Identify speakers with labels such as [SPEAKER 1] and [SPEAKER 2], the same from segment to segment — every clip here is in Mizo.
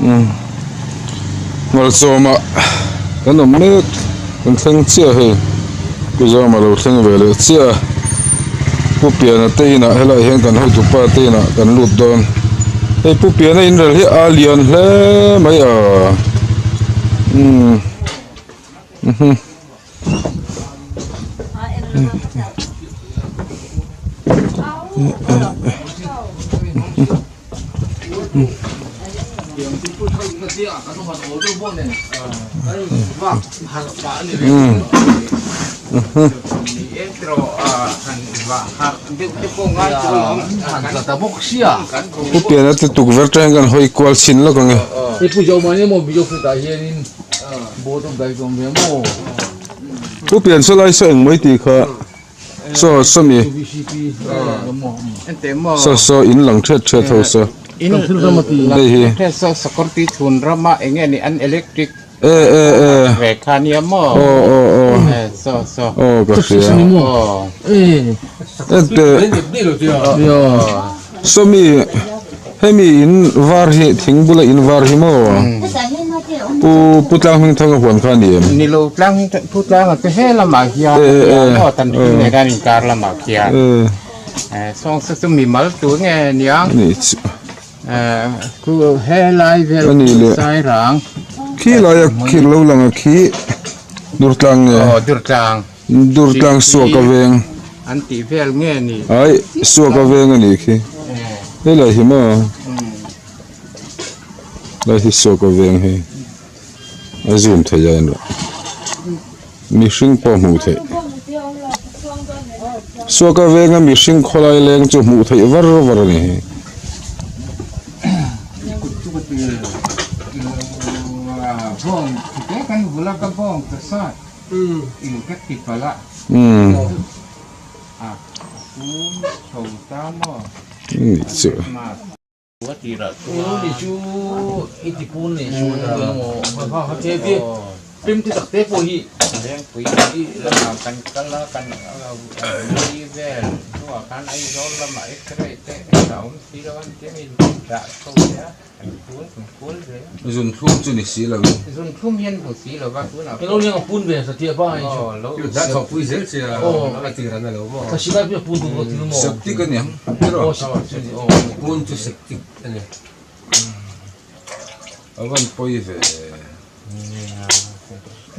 [SPEAKER 1] Umm Malsawma kan awm mek kan thleng chiah hei Pu Zama lo thleng ve leh chiah a Pu Piana te inah helaiah hian kan hotupa te inah kan lut dawn hei Pu Piana inrel hi a lian hle mai a umm mhm. Pu Piana te tukverh atang hian kan hawi kual chhin lawk ang e. Pu Pian saw lai saw eng mai tih kha saw saw mi saw saw in lang ṭhet ṭhet ho saw hei hi e e e aw aw aw aw ka hria ente saw mi Hemi in var hi thing bula in var hi maw pu pu tlang hming thanga huan kha a ni em?
[SPEAKER 2] Ni lo tlang pu tlanga chu he lamah hian maw tan thing leh kan inkar lamah khian sawng saw chu mi mal tur nge niang khu he lai vel sai rang
[SPEAKER 1] khi laia khi lo lang a khi durtlang nge
[SPEAKER 2] aw durtlang
[SPEAKER 1] durtlang suak a veng
[SPEAKER 2] an tih vel nge ni
[SPEAKER 1] ai suak a veng a nih khi helai hi maw lai hi suak a veng hi a zoom theih a enrawh mihring pawh hmuh theih suak a venga mihring khawlai leng chu hmuh theih var var a ni hi. Zun thlum chu ni si lo in.
[SPEAKER 2] Zun thlum hian hmu si lo va tunah
[SPEAKER 3] pawh. Lo liang a pun ve satia pa hi chu.
[SPEAKER 2] Dah
[SPEAKER 4] chhuah pui zel che a a tir an alo maw.
[SPEAKER 3] Thlasik ai pawh pun duh thil maw.
[SPEAKER 1] Septic a niang.
[SPEAKER 3] Aw septic chu ni aw.
[SPEAKER 4] Pun chu septic a ni.
[SPEAKER 1] A van pawi ve.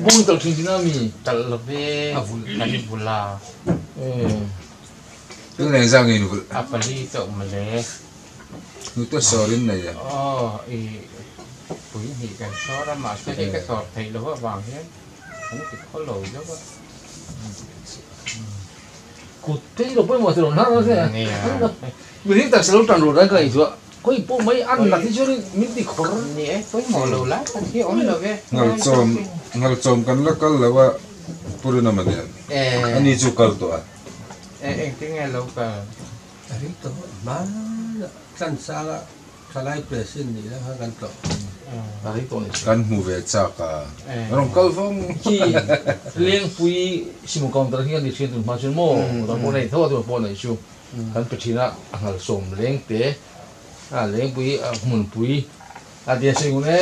[SPEAKER 3] Bawng talh thin thin a mi.
[SPEAKER 2] Talh lo ve kan vul a.
[SPEAKER 1] Tun eng zang in vulh.
[SPEAKER 2] A pali chauh mawle.
[SPEAKER 1] Hnute sawr in nei a.
[SPEAKER 2] Aw i pui hnih kan sawr a mahse hei ka sawr theih loh avang hian kan ti khaw lo deuh a.
[SPEAKER 3] Kut te hi lo pawimawh thei lo hnar a sia. Mihring taksa lo tan rut a ka ngaihtuah khawi pawh mai an nat hi chuan min ti khawr.
[SPEAKER 2] Ni e pawimawh lo lai tak hi awm lo ve.
[SPEAKER 1] Ngalchawm ngalchawm kan la kal lo a Purinama nen ani chu kal tawh a.
[SPEAKER 2] Engtin nge lo kal?
[SPEAKER 4] A ring tawh hmana tlan sanga thalai president nih la kha kan tlawh.
[SPEAKER 3] A ring tawh ni.
[SPEAKER 1] Kan hmu ve chak a, rawn kal vawng.
[SPEAKER 3] Khi Lengpui simu counter hi kan ni thin tun hma chuan maw ram pawh nei tho a tun pawh nei chu kan pe thin a, a nghal sawm leng te a Lengpui hmunpui a tia sawi ngun e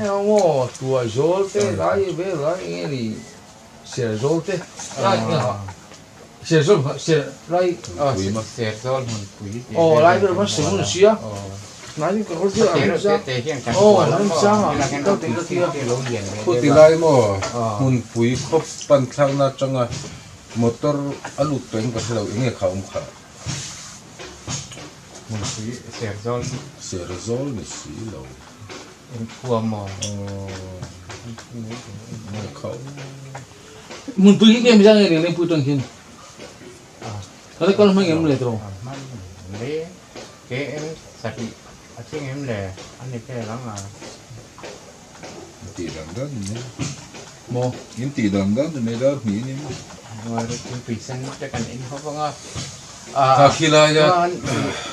[SPEAKER 3] maw tuai zawl te lai vel lai eng nge ni ser zawl te lai eng ah Serzawl hmun ser lai
[SPEAKER 2] Serzawl hmunpui tih
[SPEAKER 3] aw lai vel hman seng hun sia hnai ka kal chiah a remchang aw remchang ah kal teh ka tia
[SPEAKER 1] Khuti lai maw hmunpui khawp pan thlakna atanga motor a lut tawh in ka hre lo eng nge kha awm kha
[SPEAKER 2] Hmunpui Serzawl
[SPEAKER 1] Serzawl ni si lo
[SPEAKER 2] Engkhua maw
[SPEAKER 1] aw nge kha awm.
[SPEAKER 3] Hmunpui hi nge mizo nge ring lengpui tang hian ka kal hmang em le tawh.
[SPEAKER 2] Hman le KM sarih a tling em le a ni vel ang a.
[SPEAKER 1] In tih dan dan ni mai.
[SPEAKER 3] Maw?
[SPEAKER 1] In tih dan dan ni mai dar hnih ni maw?
[SPEAKER 2] Thingpui sen te kan in ho vang a.
[SPEAKER 1] Kha khilai a.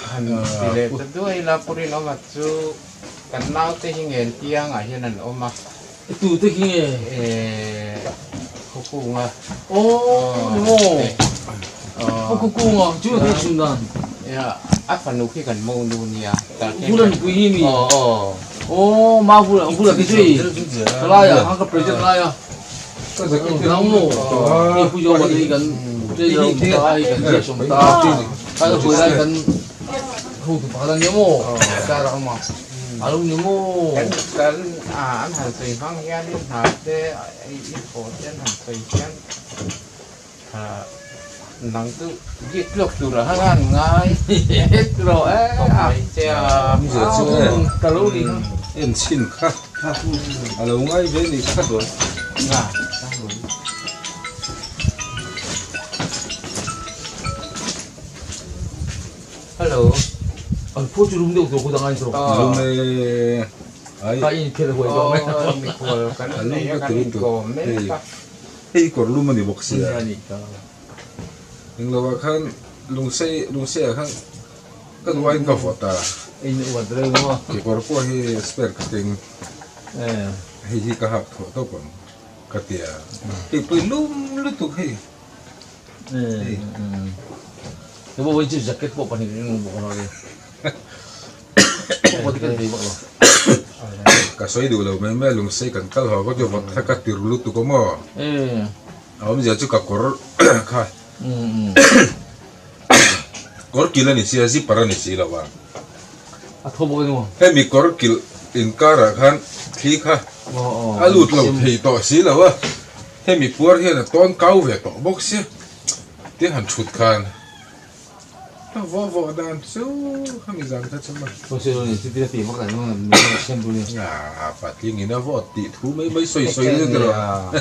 [SPEAKER 2] Han ti leh ta duai ila Purinawma chu kan naute hi ngen tiangah hian an awm a.
[SPEAKER 3] Tu te khi nge?
[SPEAKER 2] Eee Khukunga.
[SPEAKER 3] Aww ni maw? Aw Khukunga chu a chhun dan.
[SPEAKER 2] A fanu khi kan mo nu nia.
[SPEAKER 3] Bulan pui hi mi?
[SPEAKER 2] Aw aw.
[SPEAKER 3] Aw mau bulah bulah khi chu thalai ah khan ka present lai a nang maw hei pu Joba te hi kan treasurer awm ta hei kan ziah sawm ta kha ka buai lai kan hotu pakhat a nia maw car ah awm a a lo ni maw.
[SPEAKER 2] Kan kan an han sawi hmang hianin hna te i pawh te an han sawi hian. Nang chu git lawk tur a han ngai rawh e a che a
[SPEAKER 3] ka lo ni
[SPEAKER 1] en chhin kha a lo ngai ve ni kha dawn
[SPEAKER 2] nga hello
[SPEAKER 3] an phu chu lum deuh tur khu dang ai zawk
[SPEAKER 1] lum e ai
[SPEAKER 3] ka in khel huai zawk mai
[SPEAKER 2] mikhual kan nei a kan inkawm mek a.
[SPEAKER 1] Hei kawr lum a ni bawk sia. Englo ah khan lungsei lungsei ah khan ka duh aiin ka vawt a. Kekawr pawh hi spare ka keng hei hi ka hak thawh tawp ang ka ti a. Hei pawh hi lum lutuk hei. Ka sawi duh lo mai mai a lungsei kan kal haw ka chu vawt kha ka tir lutuk a maw a awmzia chu ka kawr kha kawr kilh a ni si a zipper a ni si lo a hemi kawr kilh inkarah khan thli kha a lut lo thei tawh si lo a hemi puar hian a tawn kau ve tawh bawk sia tin han thut khan. Ka vawh vawh dan chu khami zan kha chu ma. A patling in a vawt tih thu mai mai sawi sawi ni tiraw.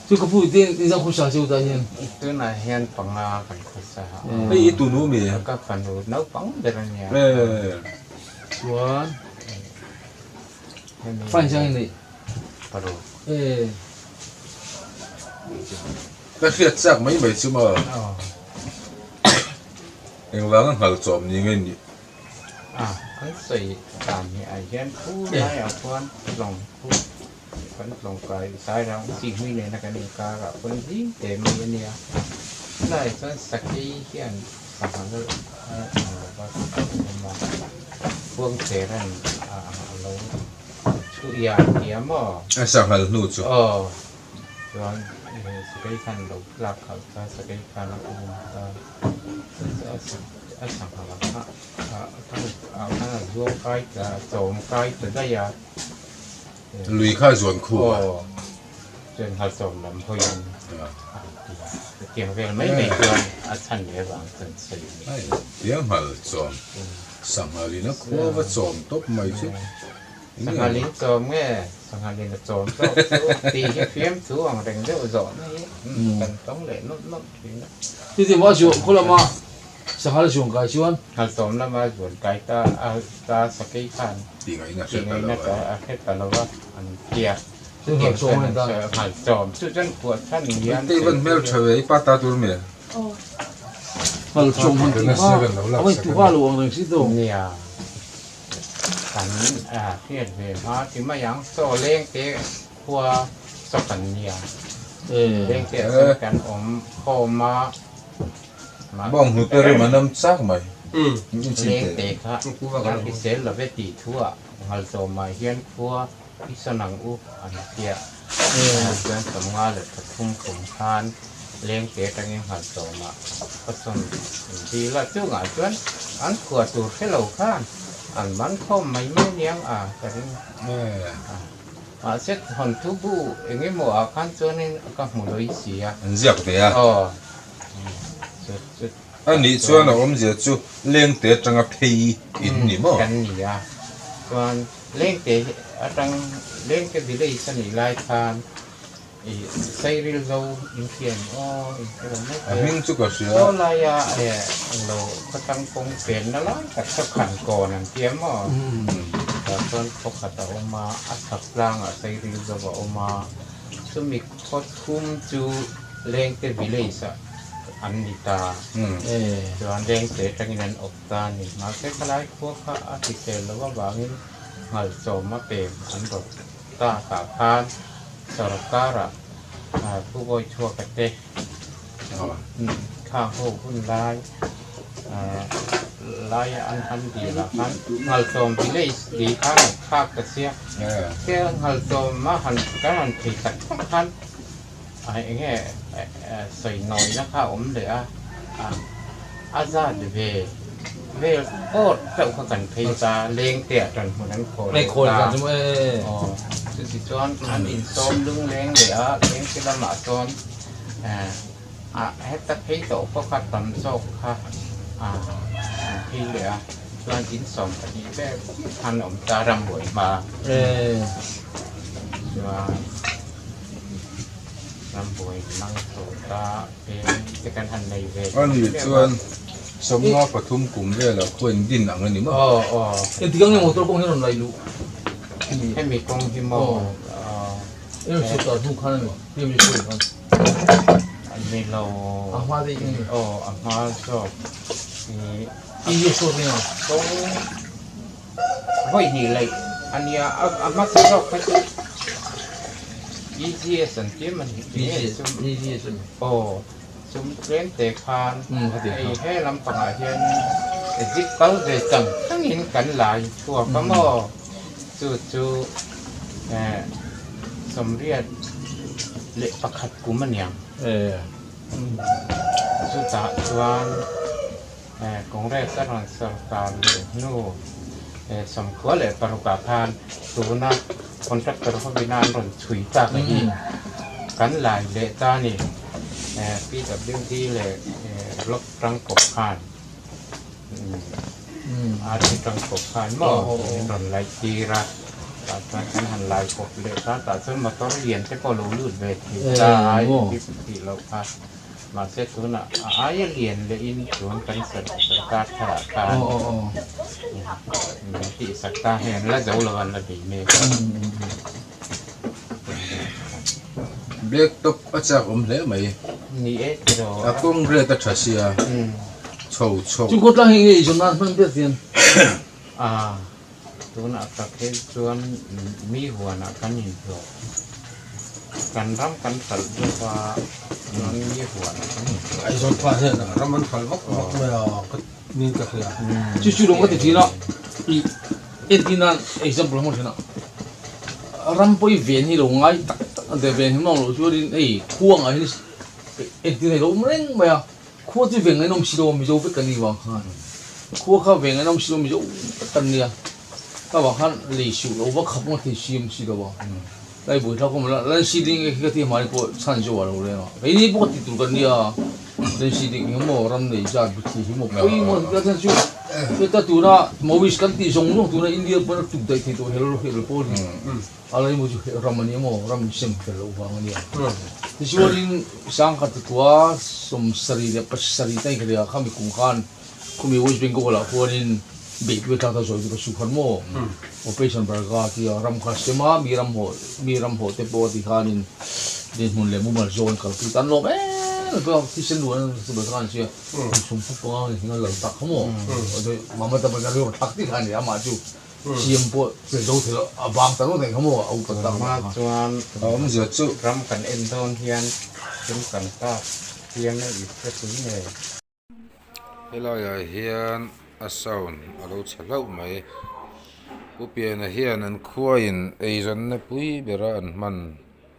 [SPEAKER 3] Chu ka pu te in zang khawsa chu tah hian.
[SPEAKER 2] Tunah hian panga kan khawsa a.
[SPEAKER 1] Hei i tunu mi?
[SPEAKER 2] Ka fanu naupang ber a nia.
[SPEAKER 3] Chuan fan chiang in nei.
[SPEAKER 2] Paruk.
[SPEAKER 1] Ka hriat chak mai mai chu maw? Engvanga nghal chawm ni nge nih?
[SPEAKER 2] A, an sawi dan hi ah hian thu laiah khuan tlawng khu kan tlawng kai sairang chi hmui nena kan inkar ah khuan zing teh mai a nia. Chulaiah chuan sakei hian sangha lal a ang lo va awm a, khuangchera'n a lo chhuih a tia maw?
[SPEAKER 1] A sanghal hnu chu.
[SPEAKER 2] Aw. Chuan sakei khan lo tlak khalh ta, sakei khan a um ta, a sanghal ah kha ah khan a zuang kai ta, a chawm kai ta daih a.
[SPEAKER 1] Lui kha a zuan khu a.
[SPEAKER 2] Aw, chuan nghal chawm lam hawiin a han ti a. Chutiang vel mai mai chuan a chhan leh avang chuan sawi a ni.
[SPEAKER 1] Ai, tiang nghal chawm, sanghal in a khua va chawm tawp mai chu.
[SPEAKER 2] Sanghal in chawm nge? Sanghal in a chawm tawk chu tih hi fiam chu ang reng deuh zawh na hi kan tawng leh nawlh nawlh thin a.
[SPEAKER 3] Chuti maw chu khaw lama sanghal zuan kai chuan?
[SPEAKER 2] Nghal chawm lama zuan kai ta a ta sakei khan
[SPEAKER 1] tih ngaihna a
[SPEAKER 2] hre ta lo a an tia.
[SPEAKER 3] Chu nghal chawm a ni ta.
[SPEAKER 2] Nghal chawm chu chuan phuah chhan hian.
[SPEAKER 1] Tei van hmel tha ve i pa ta tur mi?
[SPEAKER 3] Nghal chawm han tih kha a vawi tuha lo ang reng si tawh.
[SPEAKER 2] Nia. Kan hriat ve hma ti mai ang. Chaw leng te khua chaw kan nia. Leng te ah chuan kan awm khawm a.
[SPEAKER 1] Bawng hnute rim an awm chak mai.
[SPEAKER 2] Leng te kha kan hrisel lo ve tih thu ah Ngalchawmah hian khua i sawn ang u an tia. Chuan 53 leh 3 kum khan leng te atangin Ngalchawmah khaw sawn an dil a. Chungah chuan an khuah tur hre lo khan an man khawm mai mai aniang a ka ring a. Mahse thawnthu bu eng emaw ah khan chuanin ka hmu lawi si a.
[SPEAKER 1] An ziak ve a.
[SPEAKER 2] Aw. Chu chu.
[SPEAKER 1] A nih chuan a awmzia chu leng te atanga phei in ni maw?
[SPEAKER 2] Kan ni a. Chuan Lengte atang Lengte village a nih lai khan i Sairil zo in hria em aw in hre lo mai
[SPEAKER 1] A hming chu ka hria.
[SPEAKER 2] Saw laia englo khawtlang kawng penna lai tak saw khan kawn an ti em aw. Tah chuan khaw khat a awm a, a chhak tlangah Sairil zo a awm a, chumi khaw thum chu Lengte village ah an ni ta. Chuan Lengte atangin an awp. Ta ni. Mahse khalai khua kha a hrisel lo avangin nghalchawm a pem an rawt ta tah khan sorkara thubawi chhuak a te khang ho hun lai laia an han dil ah khan Nghalchawm village tih khan an thlak ta sia. He Nghalchawm a han kan han phei tak tak khan eng nge sawi nawina kha a awm leh a, a zat ve vel awt chauh kha kan phei ta leng te ah tan hmun an khawl leh ta. Aw chuti chuan an insawm lungleng leh a leng te lamah chuan heta phei tawh pawh kha tam zawk kha an phei leh a chuan insawm pahnih vel khan a awm ta rambuai hma chuan. Rambuai mang chho ta peng te kan han nei ve
[SPEAKER 1] A ni chuan sawmnga pathum kum velah khuain din ang a ni maw?
[SPEAKER 2] Aw aw.
[SPEAKER 3] Engtik ang nge motor kawng hi rawn lai luh?
[SPEAKER 2] Hemi kawng hi maw?
[SPEAKER 3] Aw. Em sawrkar hnu khan a ni, PM sawi khan.
[SPEAKER 2] Ni lo.
[SPEAKER 3] A hma daih nge ni?
[SPEAKER 2] Aw a hma zawk.
[SPEAKER 3] I sawi nia.
[SPEAKER 2] Kawng Vawi hnih laih a nia, a hmasa zawk kha chu EGS an ti em a ni?
[SPEAKER 3] EGS a ni.
[SPEAKER 2] Aw, chum tlem te khan hei he lampangah hian zip kal ve chang changin kan lai chhuak a maw? Chu chu 81 kum a niang. Chutah chuan. Congress a rawn sorkar leh hnu 96 ah khan tuna contractor hovina an rawn chhui tak a hi kan lai leh ta a ni. PWD leh block tangkawp khan RD tangkawp khan maw min rawn laih tir a, tah chuan kan han lai kawp leh ta, tah chuan motor lian te pawh a lo lut ve thei ta a, tih loh kha. Mahse tunah a aia lian lehin tun kan sarkar tharah khan min tihsak ta hei an la zo lo an la bei mek a.
[SPEAKER 1] Black top a chak awm hle mai.
[SPEAKER 2] Ni e tiraw.
[SPEAKER 1] A kawng red a tha sia chho chho.
[SPEAKER 3] Chu khawtlang hi nge i zawn nan hman ber tian?
[SPEAKER 2] A tunah tak hi chuan mi huanah kan inhlawh. Kan ram kan hralh deuh a, chuan mi huanah kan inhlawh.
[SPEAKER 4] Aizawl pa hian ram an hralh vak vak mai a, ka niin ka hria.
[SPEAKER 3] Chu chu lawng ka ti thin a, i entir nan example hmang thin a, ram pawh i ven hi lo ngai tak tak a ven hi mawng loh chuanin hei khuangah hian entir hi a lo awm reng mai a. Khua chu veng ngainawm si lo a, Mizo vek kan nih vang khan khua kha veng ngainawm si lo Mizo vek kan nia, ka vang khan lei suh lo va khap ngawt thei siam si lo a, lai buai thlak awm la, lan si ding khi ka ti hmai pawh chhan zawh a lo reng a, keini pawh ka ti tur kan nia, lan si ding eng emaw ram nei zat bi thi hi maw pawimawh a ni chu heta tuna Maoist kan tih zawng zawng tuna India pawn a tuk daih thei tawh hel hel pawl hi. A lei maw chu ram a ni maw, ram sem fel loh vang a nia. Tichuanin sangkhat tikua 77 ta inkhawh leh khami kum khan khumi West Bengal ah khuanin beihpui a tlak ta zawi chu ka su khan maw Operation Barga tia ram kha sem a, mi ram haw mi ram haw te pawh ti khanin dinhmun leh mumal zawn kalpui tan lawm em em pawh thisen luan chu ber khan sia kum 35 ni hinga lal tak kha maw Mamata Banerjee rawh thlak ti kha a ni amah chu. Siam pawh che zo thei lo, a vang ta rawt ang kha maw a upat tak
[SPEAKER 2] Tunhma
[SPEAKER 3] kha.
[SPEAKER 2] chuan
[SPEAKER 1] A awmzia chu.
[SPEAKER 2] Ram kan en dawn hian thil kan tak hian a i hre pui ngei.
[SPEAKER 1] Helaiah hian a sound a lo chhe hlauh mai. Pu Piana hian an khuaiin eizawnna pui bera an hman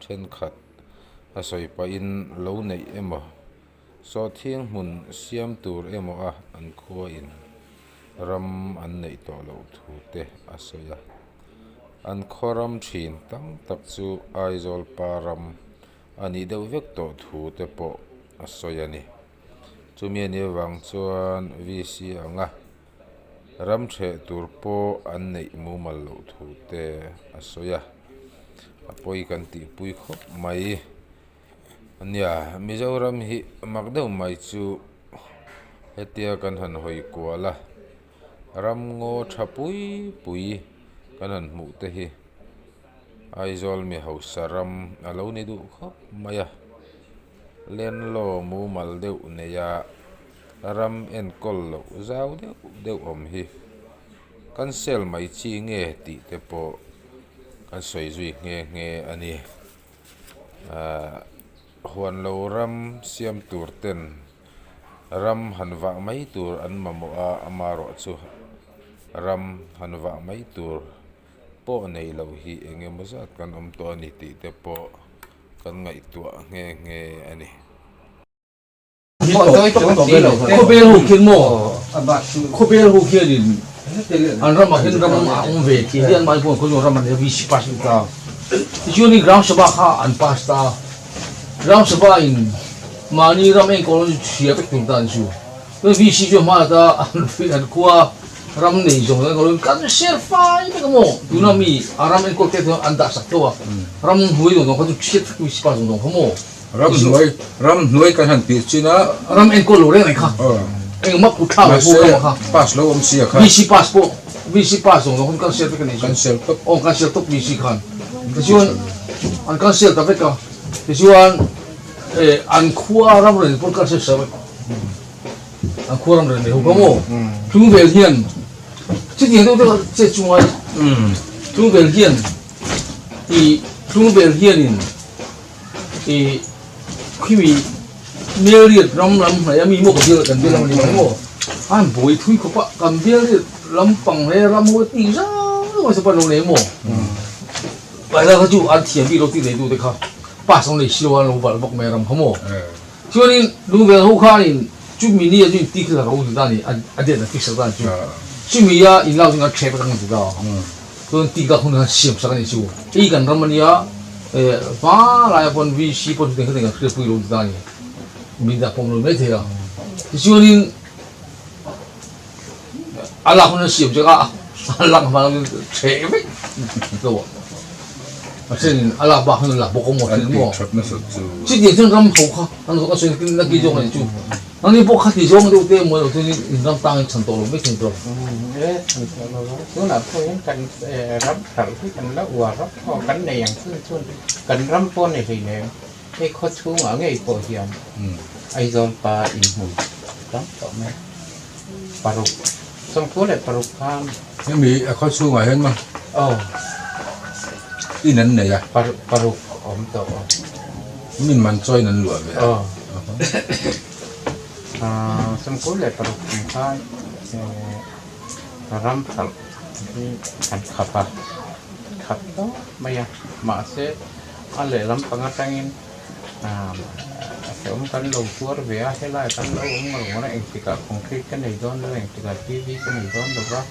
[SPEAKER 1] thenkhat a sawi pahin lo neih emaw Sawhthing hmun siam tur emaw a an khuain ram an neih tawh loh thu te a sawi a. An khaw ram thin tam tak chu Aizawl pa ram a nih deuh vek tawh thu te pawh a sawi a ni. Chumi a nih avang chuan VC anga ram hreh tur pawh an neih mumal loh thu te a sawi a. A pawi kan tihpui khawp mai. Nia, Mizoram hi mak deuh mai chu hetia kan han hawi kual a, ram ngaw tha pui pui kan han hmuh te hi Aizawl mi hausa ram a lo ni duh khawp mai a, lenlaw mumal deuh neia ram enkawl loh zau deuh deuh awm hi kan sel mai chi nge tih te pawh kan sawi zui nghe nghe a ni. Ahh huan lo ram siam tur ten Ram han vah mai tur an mamawh a, amarawh chu ram han vah mai tur pawh nei loh hi eng emaw zat kan awm tawh a ni tih te pawh kan ngaihtuah nghe nghe a ni.
[SPEAKER 3] Khawvel ho khian maw khawvel ho khianin an ramah hian ram a awm ve tih hi an mahni pawh an ram an nei a VC pass an ta tichuanin Gram Sabha kha an pass ta Gram Sabha in mahni ram enkawl an hria vek tur ta an chu chuan VC chu a hma ta an an khua ram nei zawng zawng enkawl kan share fai vek a maw tuna mi a ram enkawl te chuan an dah sak tho a ram hnuai zawng zawng kha chu chhiat vek VC pass zawng zawng kha maw.
[SPEAKER 1] Ramhnuai, ramhnuai kan han tih chin a.
[SPEAKER 3] Ram enkawl lo reng ai kha. Engmah kut thlak lo pawh ram kha.
[SPEAKER 1] Pass lo awm si a kha.
[SPEAKER 3] VC pass pawh, VC pass zawng zawng khan cancel vek a ni chu.
[SPEAKER 1] Cancel tawp.
[SPEAKER 3] Aw cancel tawp VC khan. Tichuan an cancel ta vek a. Tichuan an khua ram reng pawh cancel sa vek. An khua ram reng nei ho kha maw. Chung vel hian chutiang deuh deuh che chungai chung vel hian i chung vel hianin I khimi Melriat ram lam hnaih a mi maw ka bial kan bial lam a ni mai maw a han buai thui khawp a kan Bialriat lam pang hle ram ho tih zau zau mai sapan lo nei maw paila kha chu an thiam bik lo tih nei tu te kha pass an nei si lo a an lo valh bawk mai ram kha maw chuanin lungvel ho khanin chumi ni a chu in tih kha ro ti ta ni a date an fix sak ta ni chu chumi a in lak chu an thep atang an ti ta. Chuan tih ka hun khan siam sak a nih chu. Hei kan ram a nia, hma laia pawn VC pawh chutiang khatiang kan hriatpui lo ti ta a ni. Min dah pawm lo mai thei a. Tichuanin a lak hun an siam chek a, a lak hma lovin hreh vek lo a. A thenin a lak bak hun an lak bawk a maw thin maw. Chutiang chuan ram ho kha an zawk a sawi na ki zawk a nih chu. Nangni pawh khati zawng deuh te emaw lo chuan in ram tangin chhan tawh lo mai thei tawh.
[SPEAKER 2] E chhan tawh lo ang. Tunah pawh hian kan ram hralh hi kan la uar rawk tawh a, kan nei ang chun chun kan ram pawh ni hleinem hei khaw chhungah ngei pawh hian Aizawl pa inhmun tam tawh mai paruk sawmkua leh paruk khan.
[SPEAKER 1] Hemi a khaw chhungah hian maw?
[SPEAKER 2] Aw.
[SPEAKER 1] In an nei a.
[SPEAKER 2] Paruk awm tawh aw.
[SPEAKER 1] Min man chawiin an luah ve a.
[SPEAKER 2] Aw. Sawmkua leh paruk kum khan ram hralh hi kan khap a, khap tawp mai a. Mahse a lehlam pang atangin hrehawm kan lo tuar ve a, helai kan lo awm ngawr ngawr a, engtikah concrete ka nei dawn lo, engtikah TV ka nei dawn lo va,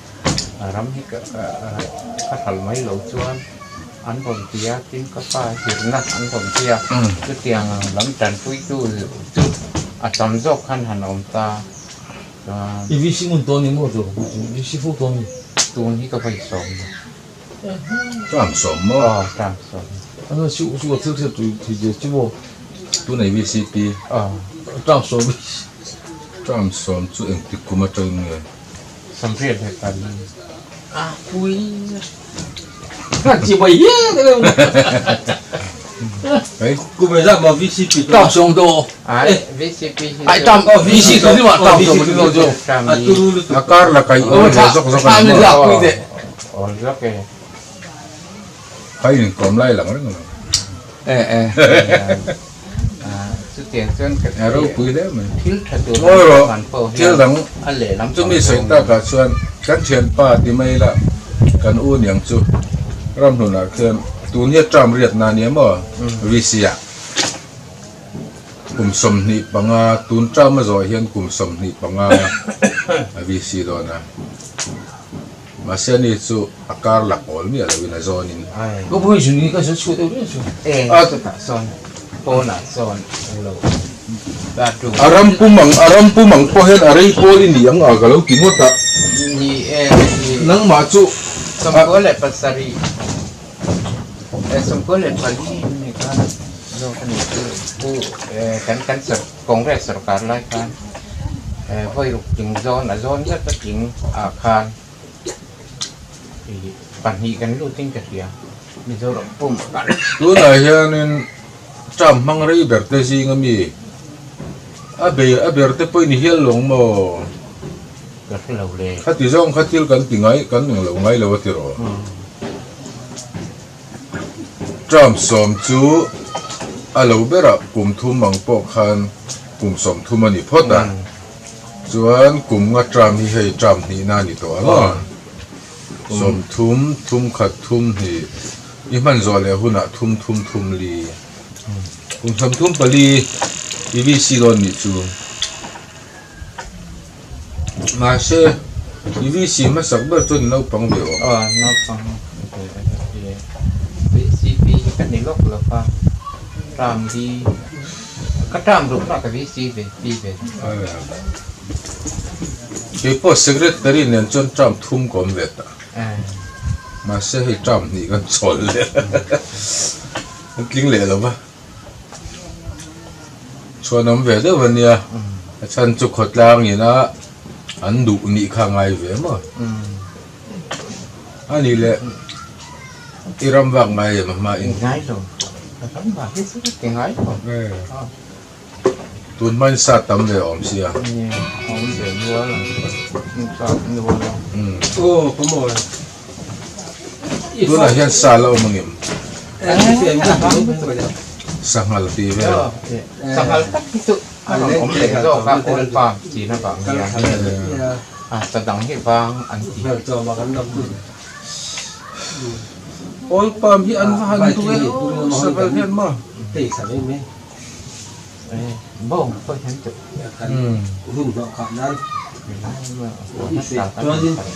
[SPEAKER 2] ram hi ka hralh mai loh chuan an rawn ti a, tin ka pa zirna an rawn ti a, chutiang ang lam tanpuitu chu a tam zawk khan han awm ta chuan.
[SPEAKER 3] I VC ngun tawh a ni maw chu? VC fo tawh a ni.
[SPEAKER 2] Tun hi ka vawi sawm lo.
[SPEAKER 1] Tram sawm maw?
[SPEAKER 2] Aw tram sawm.
[SPEAKER 3] Ano chu chu a thil thil tui tui ve chu maw?
[SPEAKER 1] Tunei VCP.
[SPEAKER 3] Aw tram sawm.
[SPEAKER 1] Tram sawm chu engtik kum atangin nge?
[SPEAKER 2] Samriat leh pali.
[SPEAKER 3] A pui a chi bai hial te reuh.
[SPEAKER 1] Hey.
[SPEAKER 4] Kum e zat maw VCP
[SPEAKER 3] Tram sawm do.
[SPEAKER 2] Ai VCP hi
[SPEAKER 3] Ai tram VC tu ni ma tram sawm tu ni jo.
[SPEAKER 2] Tram
[SPEAKER 4] A turu lutuk.
[SPEAKER 1] A kar la kai awl ve zawk zawk a ni maw?
[SPEAKER 3] Pui te.
[SPEAKER 2] Awl zawk e.
[SPEAKER 1] Kai in kawm lai lang reng lo.
[SPEAKER 2] Eh eh. Chutiang chuan ka
[SPEAKER 1] A ropui hle mai.
[SPEAKER 2] Thil tha tur
[SPEAKER 1] Ngawi rawh,
[SPEAKER 2] an pawh
[SPEAKER 1] thil
[SPEAKER 2] hian
[SPEAKER 1] dang
[SPEAKER 2] a lehlam
[SPEAKER 1] chumi sawi takah chuan kan thianpa ti mai ila kan u niang chu ramhlunah khian tun hi a term riatna a nia maw VC ah kum 25 tun term a zawh hian kum 25 a VC dawn a. Mahse ani chu a kar lak awl miah loin a zawnin.
[SPEAKER 3] Ka pawhin zun hi ka zun chhuah deuh reng chu.
[SPEAKER 2] Eng chutah sawn pawnah sawn lo ta tu.
[SPEAKER 1] A ram pum ang a ram pum ang pawh hian a rei pawl i ni ang a ka lo ti ngawt a.
[SPEAKER 2] Ni e i.
[SPEAKER 1] Nangmah chu.
[SPEAKER 2] 97 24 ni khan zawk a ni chu pu kan kan Congress sorkar lai khan vawi ruk tling zawn a zawn zet a tling ah khan ih pahnih kan lut in ka hria Mizoram pum ah khan.
[SPEAKER 1] Tunah hianin term hmang rei ber te zing ami a bei a ber te pawh i ni hial lawng maw?
[SPEAKER 2] Ka hre lo le.
[SPEAKER 1] Khati zawng kha thil kan ti ngai kan eng lo ngai lo a ti rawh. Term sawm chu a lo berah kum thum ang pawh khan kum 30 a ni phawt a. Chuan kum nga term hi hei term hnihna a ni tawh ang aw. Sawmthum, thum khat thum hnih i hman zawh leh hunah thum thum thum li. Kum 34 i VC dawn nih chu. Mahse i VC hmasak ber chuan i naupang ve awm.
[SPEAKER 2] Aw naupang ve a ni. VCP hi ka ni lawk lo va, term hi ka term ruk na ka VC ve pi ve.
[SPEAKER 1] Keipawh secretary nen chuan term thum ka awm ve ta. Mahse hei term hnih kan chawl leh a tling leh lo va. Chhuan awm ve deuh a nia, a chhan chu khawtlang ina an duh nih kha a ngai ve maw? A nih leh i ram vak ngai em a hma in?
[SPEAKER 2] Ngai lo, ram vak hi chu ka ti ngai lo.
[SPEAKER 1] Tun hmain sa tam ve awm sia.
[SPEAKER 2] Nia, awm ve nual ang, sa nual ang.
[SPEAKER 4] Aw, ka mawi.
[SPEAKER 1] Tunah hian sa la awm angem? Sanghal tih vel.
[SPEAKER 2] Sanghal tak hi chu a rawn awm leh zawk a, oil palm chin avang hian a sa dang hi vang an ti.
[SPEAKER 1] Oil palm hi an va han duh e aw sanghal hian maw?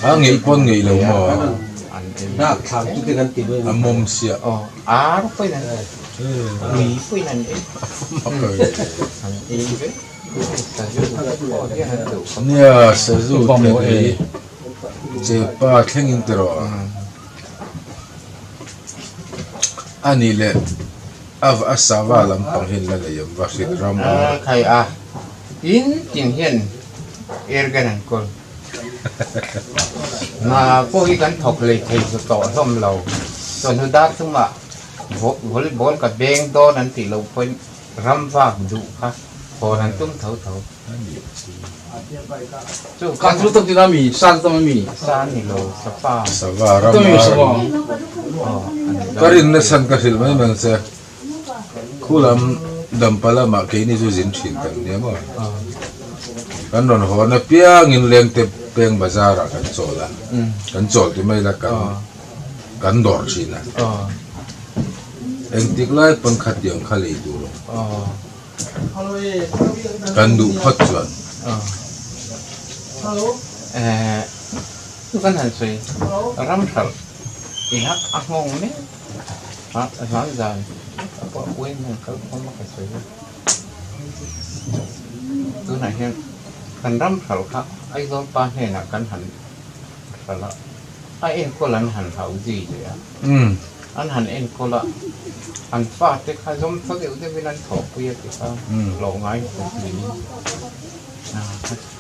[SPEAKER 1] A ngeih pawn ngeih lo maw? A mawm siah. Nia sazu thei chepa thlengin tiraw? A nih leh. Av a sava lampang hian la nei awm va hrit ram awm a.
[SPEAKER 2] Khai a, in tin hian airgun an kawl. Hna pawh hi kan thawk lei thei chu tawh hlawm lo. Chawhnu dar chungah volleyball ka beng dawn an tih loh pawhin ram vak duh kha hawn an tum tho tho. Chu
[SPEAKER 3] kan chu tam tina mi sa chu tam ami.
[SPEAKER 2] Sa ni lo safa.
[SPEAKER 1] Sava ram ar. Ka rinna chhan ka hrilh mai mang che. Khulam dampa lamah keini chu zin thin kan nia maw. Kan rawn hawn apiangin lengte peng bazar ah kan chawl a. Kan chawl ti mai la kan kan dawr thin a. Engtik lai pawn khatiang kha lei tur awm. Kan duh phawt chuan.
[SPEAKER 2] Chu kan han sawi ram hralh ina a nghawng mek a hlan zan a pawh uain hian kal khawm a ka sawi a. Tunah hian kan ram hralh kha Aizawl pa hnenah kan han hralh a, a enkawl an han hauh zui leh a. An han enkawl a, an fate kha zawm thaw deuh deuhin an thawhpui a ti kha hlawh ngai ta si.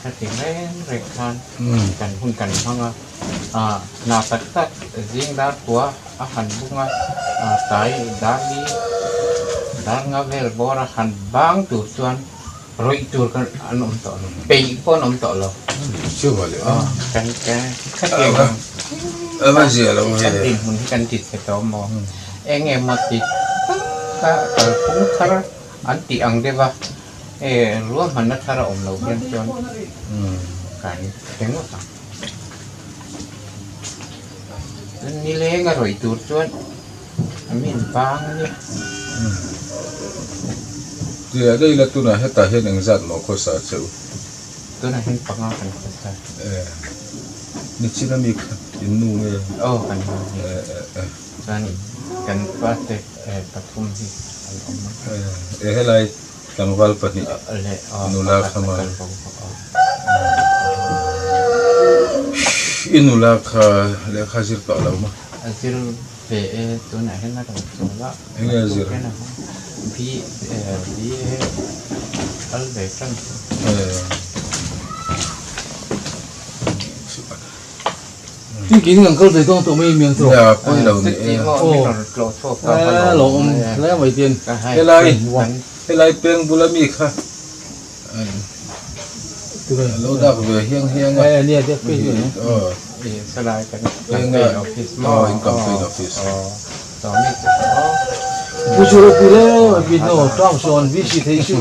[SPEAKER 2] Ka ti reng reng khan kan hun kan hmang a, hna tak tak zing dar kua a han bung a, tlai dar li dar nga vel bawr a han bang tur chuan rawih tur kha an awm tawh lo, peih pawh an awm tawh lo. Kan dinhmun hi kan ti chhe tawh maw? Eng emaw ti tak a kalphung thar an tih ang deuh a, ruahmanna thar a awm lo hian chuan kan hre ngawt ang. Nileng a rawih tur chuan min vang a nia.
[SPEAKER 1] Tia daih ila tunah hetah hian engzat maw khawsa che u?
[SPEAKER 2] Tunah hian panga kan khawsa.
[SPEAKER 1] Eh, nichin ami kha in nu nge?
[SPEAKER 2] Aw kan nu nge.
[SPEAKER 1] Eh eh eh.
[SPEAKER 2] Chuan kan pate pathum hi an awm a.
[SPEAKER 1] Eh helai tlangval pahnih nula kha maw? I nula kha lehkha zir tawh lo maw?
[SPEAKER 2] A zir ve e, tunah hian a rawn chawl a.
[SPEAKER 1] Enge a zir?
[SPEAKER 2] B BA kal ve tan.
[SPEAKER 3] Tin kei ning ang kal ve dawn tawh mai miang tawh.
[SPEAKER 1] Nia pawi lo ni e.
[SPEAKER 3] Aw lo awm hle mai tin.
[SPEAKER 1] Helai helai peng bula mi kha lo dak ve hiang hiang a.
[SPEAKER 3] Eh nia dak pei hian.
[SPEAKER 1] Aw.
[SPEAKER 2] Peng
[SPEAKER 1] a in campaign office.
[SPEAKER 3] Pu chu ropui le mai pin aw tang sawn VC thei chu.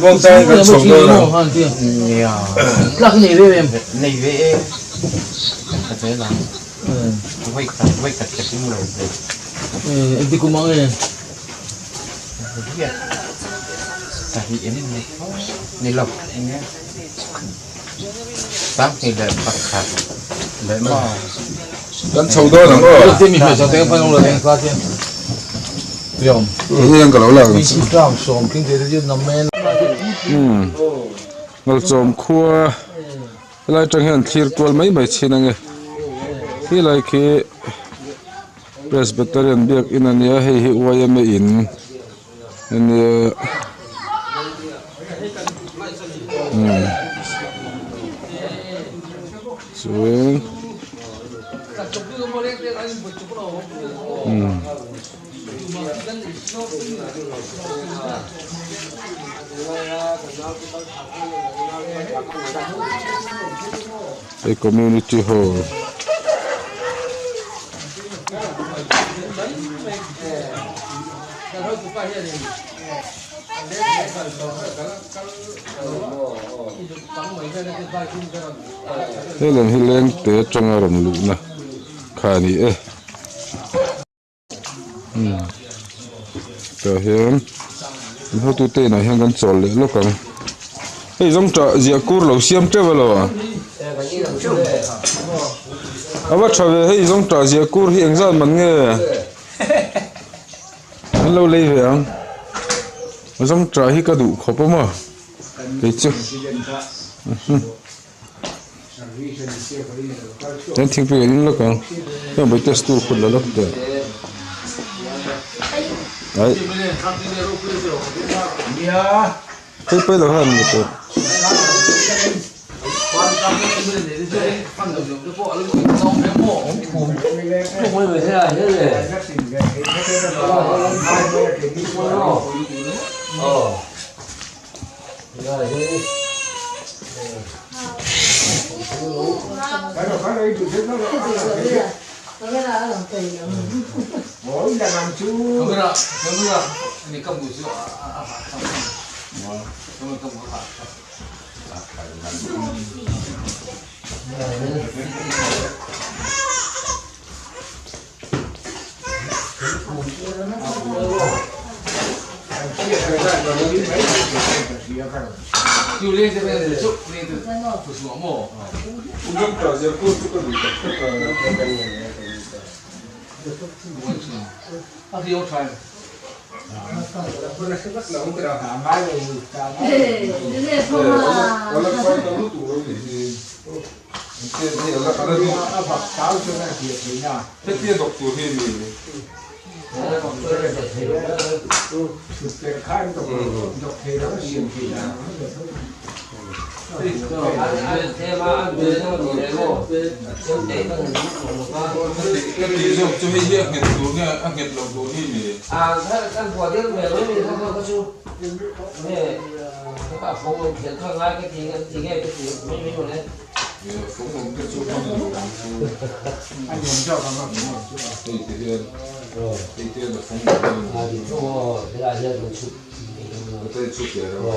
[SPEAKER 1] Muangchang kan chho dawn ang.
[SPEAKER 2] Nia.
[SPEAKER 3] Tlak nei ve em?
[SPEAKER 2] Nei ve e. Kan tha zel ang. Vawi khat vawi khat ka tling lo ve.
[SPEAKER 3] Engti kum ang e?
[SPEAKER 2] Riat pahnih em ni? Ni lo eng e. Sanghnih leh pakhat leh maw?
[SPEAKER 1] Kan chho dawn ang aw.
[SPEAKER 3] Te mi hmeichhe te kan lo leng ta che. Yom.
[SPEAKER 1] Hei hian ka lo lak ang che.
[SPEAKER 3] Tlang sawm tling te chu namen.
[SPEAKER 1] Umm. Ngalchawm khua helai atang hian thlir kual mai mai chhin ange. Khilai khi Presbyterian biakin a nia hei hi yma in a nia umm chuan umm hei community hall. He lam hi leng te atanga rawn luhna kha a ni e umm tah hian an hotute inah hian kan chawl leh lawk ang hei zawng tah ziah kur lo siam teuh alo a a va tha ve hei zawng tah ziah kur hi engzat man nge. An lo lei ve ang. Zawng tah hi ka duh khawp awm a kei chu. Chuan thingpui kan in lawk ang. Heng bai test tur khut la lawk teh. Ai. Hei pai lo han ni tawh. Hetia doctor hi mi Ka tih zawk chu hei hi a nghet tur nge a nghet lo tur hi mi? Fawng awm te chu hman lo ang chu. Hei ti hian hei te hian a fawng awm a te chu ke ro.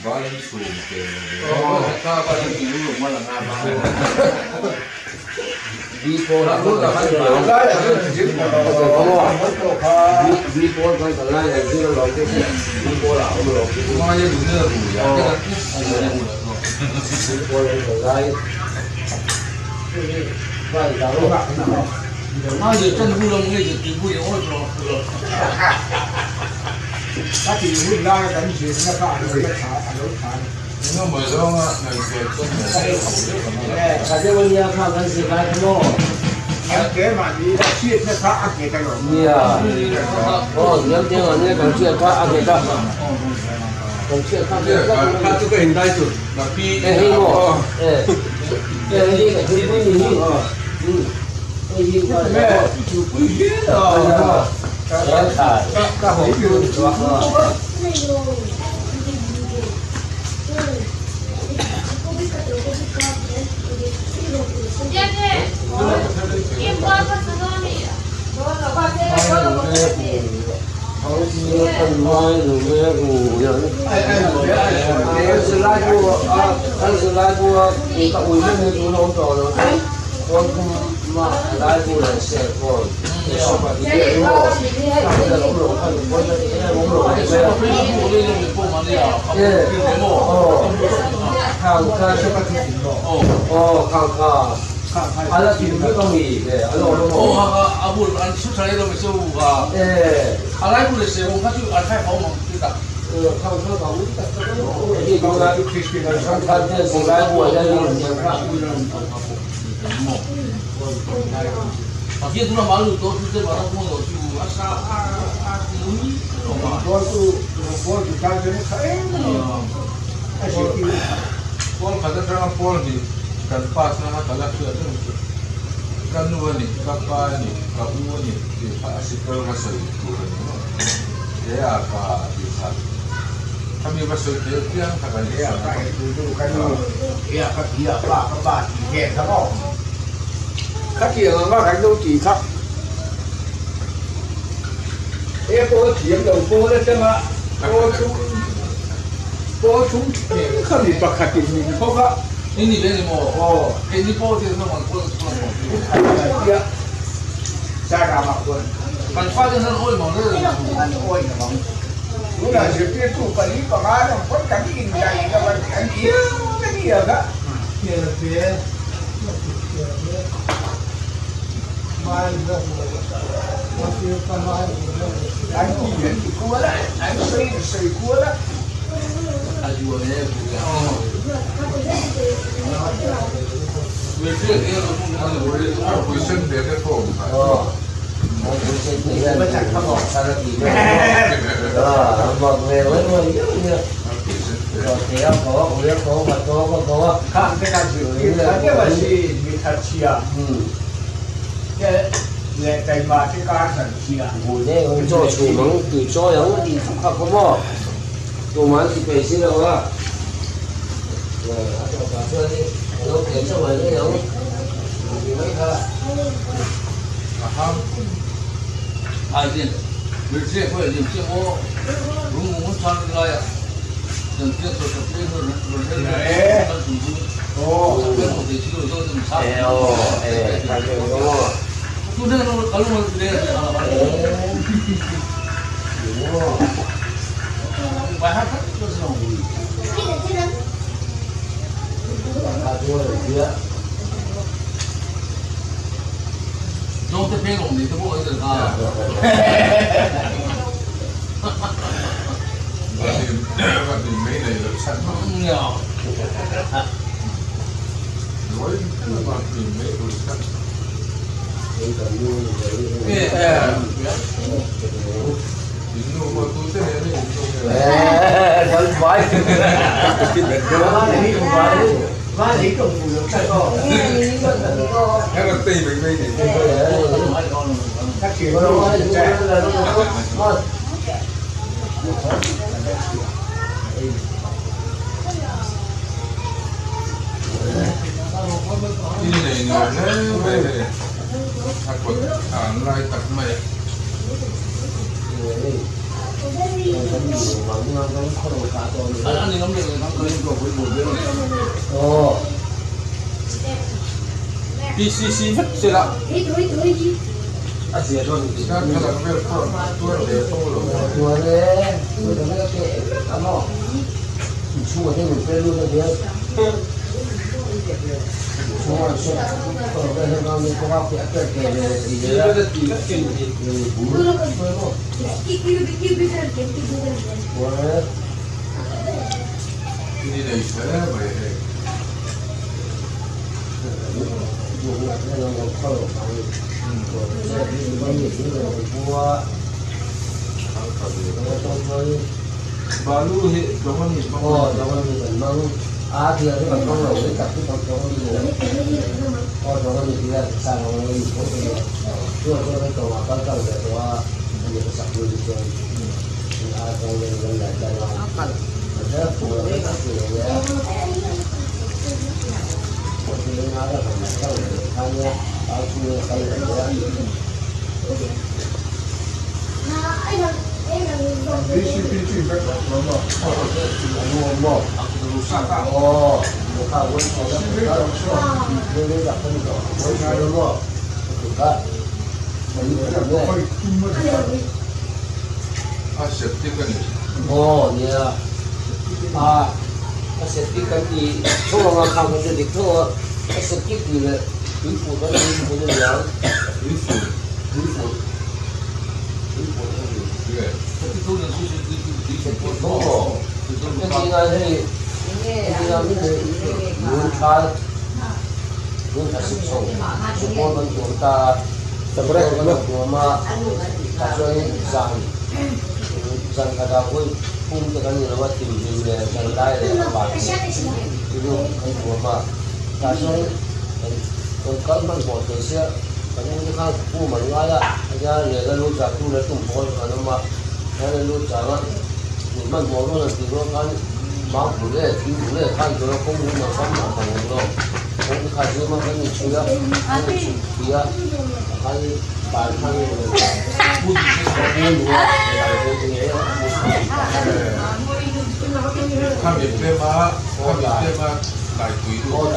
[SPEAKER 1] Bal an chhum te
[SPEAKER 3] PCC vek sela. Balu hi dawng a ni hmang
[SPEAKER 4] Aw dawng a ni kan hmang a thil hi kan hmang lo hi tak hi kan dawng a ni lo aw dawng a ni tih a sa lo a ni tho mai a chu ah chuan kan tawng ah kal tlang ve tawh a ani ka sak hnu hi chuan a dawng nen kan lai tlang a a hre fuh lo vek a ti lo e a a kan lai tlang ve leh kha nia au chhung in a kal ve leh a.
[SPEAKER 1] A septic a ni.
[SPEAKER 4] Aw nia a a septic kan ti tho anga khang kha chu dik tho a a septic tih leh tuipui kan tih chu a niang
[SPEAKER 1] Tuipui
[SPEAKER 4] tuipui tuipui a ni. Hetiang hei hetiang hi lung thal lung tha sik chho chu pawn kan tuam ta a pawn kan tuam a tah chuan zan zan khatah pawh pum te kan ni lo a thim hlim leh zan lai leh a van chu kan tuam a tah chuan kan kal hmanhmawh thei sia kan u te khan pum an ngai a ania lehla lu chah tu leh tum pawl an awm a hian a lu chang a ni hmanhmawh rawn an tih rual khan mau bul leh thing bul leh khan tur a kawng hi a kam a kang awm lo kawng te kha zim a kan inchhui a kan inchhui pui a khan ban khan a rawn
[SPEAKER 1] Khami pema khami pema daipui lut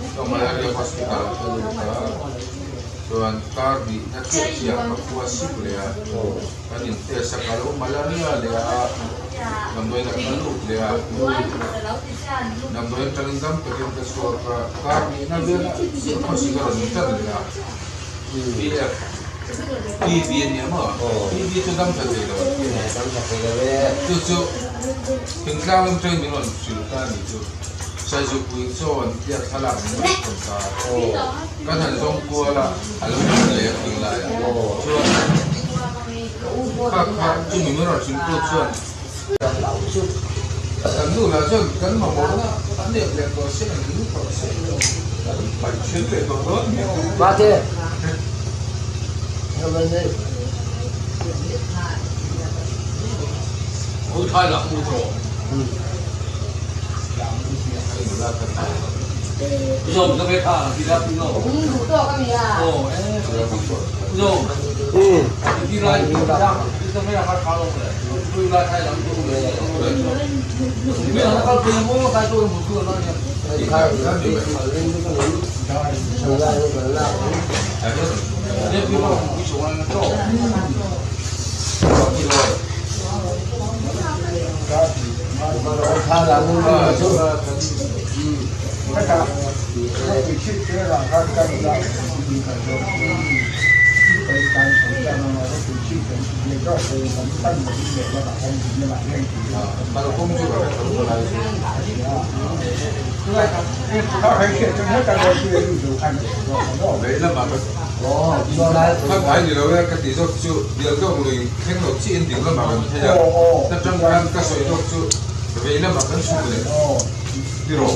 [SPEAKER 1] Ka Malaria Hospital ah ka lut a, chuan kar hnih na chiah chiah ka khua sik leh a, kan in test a, ka lo malaria leh a, damdawiin ah ka lut leh a, damdawiin atangin dam takin ka chhuak a, kar hnih na vel chiah khawsik a rawn tan leh a, PF, PB a nia maw? PB chu dam tha thei lo an ti a ni. Chu chu thingtlang lam atangin min rawn hrilh ta a nih chu. Saizupui chaw an tia thlalak min rawn thawn ta a, kan han zawng kual a, a lo kal leh a thing lai ah chuan kha kha chumi min rawn hrilh tu chuan kan nu lah chuan kan mamawh na an nep leh tawh se an ring tawh se kan paih then leh tawh dawn nia.
[SPEAKER 4] Mate.
[SPEAKER 1] Kha ni lo e ka tih zawk chu bial dawk lui thleng lo chiah in ding lamah kan phei a, ta tang khan ka sawi dawk chu vei lamah kan chhuk leh ti rawh.